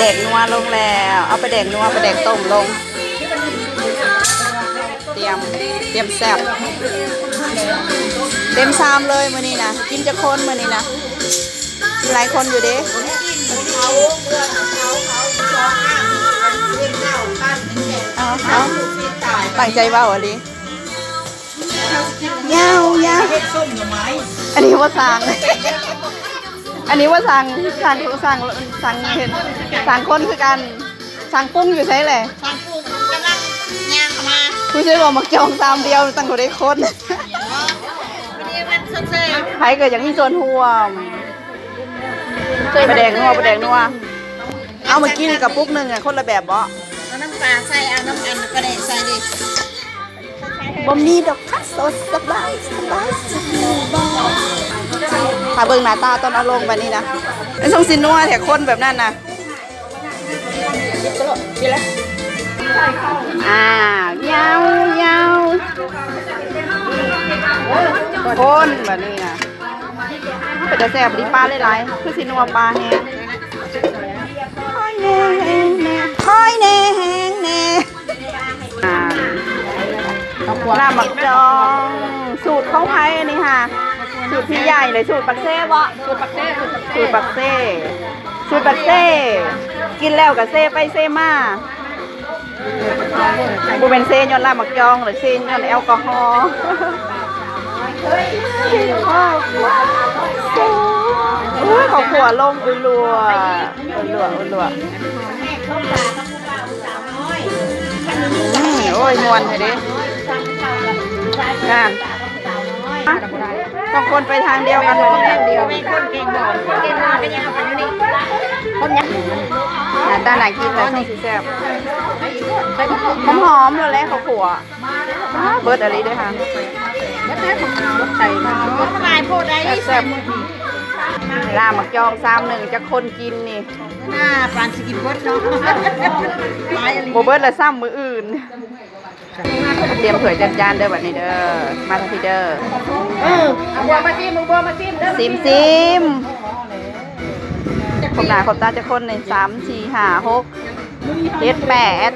ແດກນົວລົງແລ້ວ ເອົາປາແດກນົວ ປາແດກຕົ້ມລົງ ຕຽມ ຕຽມແຊບ ເຕັມຊາມເລີຍມື້ນີ້ນະ. ກິນຈັກຄົນມື້ນີ້ນະ? ຫຼາຍຄົນຢູ່ເດ້. ເອົາ ເອົາ ຕັ້ງໃຈເວົ້າອີ່ຫຼີ. ຍາວ ຍາວ ເຮັດສົ້ມໜໍ່ໄມ້ ອັນນີ້ວ່າສ້າງ ອັນນີ້ວ່າສ້າງ ສ້າງ ສ້າງ ສ້າງເຮັດ ສ້າງຄົນຄືກັນ. ຊ່າງປຸງຢູ່ໃສແຫຼະ? ຊ່າງປຸງກຳລັງຍ່າງເຂົ້າມາ. ຜູ້ຊື່ວ່າໝາກຈອງຊາມດຽວຕັ້ງເທົ່າໃດຄົນ? ພໍດີມັນຊົດເຊີຍ ໃຜກໍຢາກມີສ່ວນຮ່ວມ. ປາແດກນົວ ປາແດກນົວ ເອົາມາກິນກະປຸກໜຶ່ງອະ ຄົນລະແບບບໍ? ເອົານ້ຳປາໃສ່ ເອົານ້ຳອັນປາແດກໃສ່ເດ້. ບໍ່ມີດອກ ຄັດສົດ ສະບາຍ ສະບາຍ ສະບາຍ. ຖ້າເບິ່ງໜ້າຕາຕອນເອົາລົງບາດນີ້ນະ ມັນຊົງຊິນົວແທ້ ຄົນແບບນັ້ນນະ. ອ່າ ຍາວ ຍາວ ຄົນບາດນີ້ນະ ເປັນຕາແຊບອີ່ຫຼີ. ປາຫຼາຍໆ ຄືຊິນົວປາແຮງ. ຄອຍແນ່ ແຮງແນ່ ຄອຍແນ່ ແຮງແນ່. ອ່າ ລາບໝາກຈອງ ສູດຂອງໃຜອັນນີ້ຫາ? ສູດພີ່ໃຫຍ່ເລີຍ ສູດປາກເຊບໍ? ສູດປາກເຊ ສູດປາກເຊ ສູດປາກເຊ ກິນແລ້ວກໍເຊໄປເຊມາ. ບໍ່ແມ່ນເຊຍ້ອນລາບໝາກຈອງ ຫຼືເຊຍ້ອນແອລກໍຮໍ. ໂອ້ຍ ເຂົ້າຂົ້ວລົງ ອຸຍ ລົວ ອຸຍ ລົວ ອຸຍ ລົວ ອືມ ໂອ້ຍ ມ່ວນແທ້ເດ້ ນັ້ນ ຕ້ອງຄົນໄປທາງດຽວກັນເລີຍ. ຄົນເກັ່ງບໍ່ ຄົນເກັ່ງບໍ່ ເປັນຫຍັງເອົາກັນຢູ່ນີ້ ຄົນຫຍັງ ໜ້າຕາໜ້າກິນແລ້ວ ຊິແຊບ ຫອມໆ ໂລດແຫຼະ ເຂົ້າຂົ້ວ. ອ້າ ເບິດອີ່ຫຼີເດ້ຫາ ເບິດແລ້ວ ເບິດໃສ່ ຫຼາຍໂພດໄດ໋ ແຊບໆ ລາບໝາກຈອງຊາມໜຶ່ງ ຈັກຄົນກິນນີ້? ອ່າ ປານຊິກິນເບິດເນາະ ຫຼາຍອີ່ຫຼີ ບໍ່ເບິດລະຊ້ຳມື້ອື່ນ. ຕຽມຖ້ວຍຕຽມຈານເດີ ບັດນີ້ເດີ ມາທາງພີ້ເດີ. ເອີ ເອົາບົວມາຊີມ ເອົາບົວມາຊີມເດີ ຊີມໆ. ຄົບໜ້າຄົບຕາຈັກຄົນນີ້? ສາມ ສີ່ ຫ້າ ຫົກ ເຈັດ ແປດ.